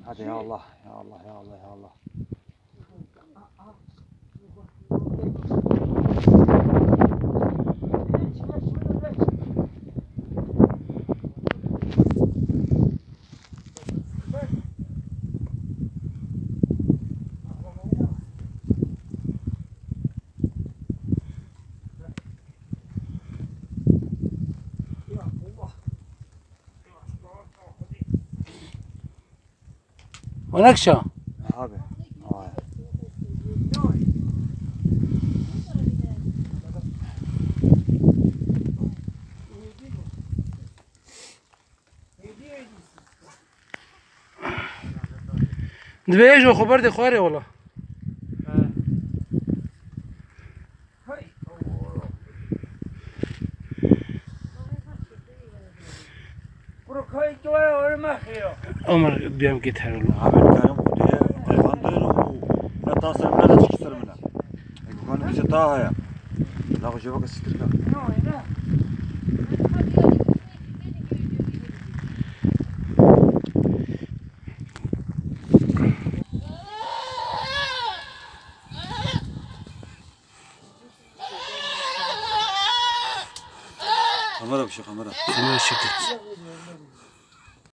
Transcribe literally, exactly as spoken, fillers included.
Hadi ya Allah, ya Allah, ya Allah, ya Allah. Menekşe. Abi. Vay. Divê ji xwe berdê xwarê wala. Ömer, bir em git her oğlum. Abi, karim kutuya hayvandır o. Ne tasarım ne de çıksın mına. Ekukan bize daha ya. La hoca bak sitirka. Kamera bir şey, kamera. Kamera çekil.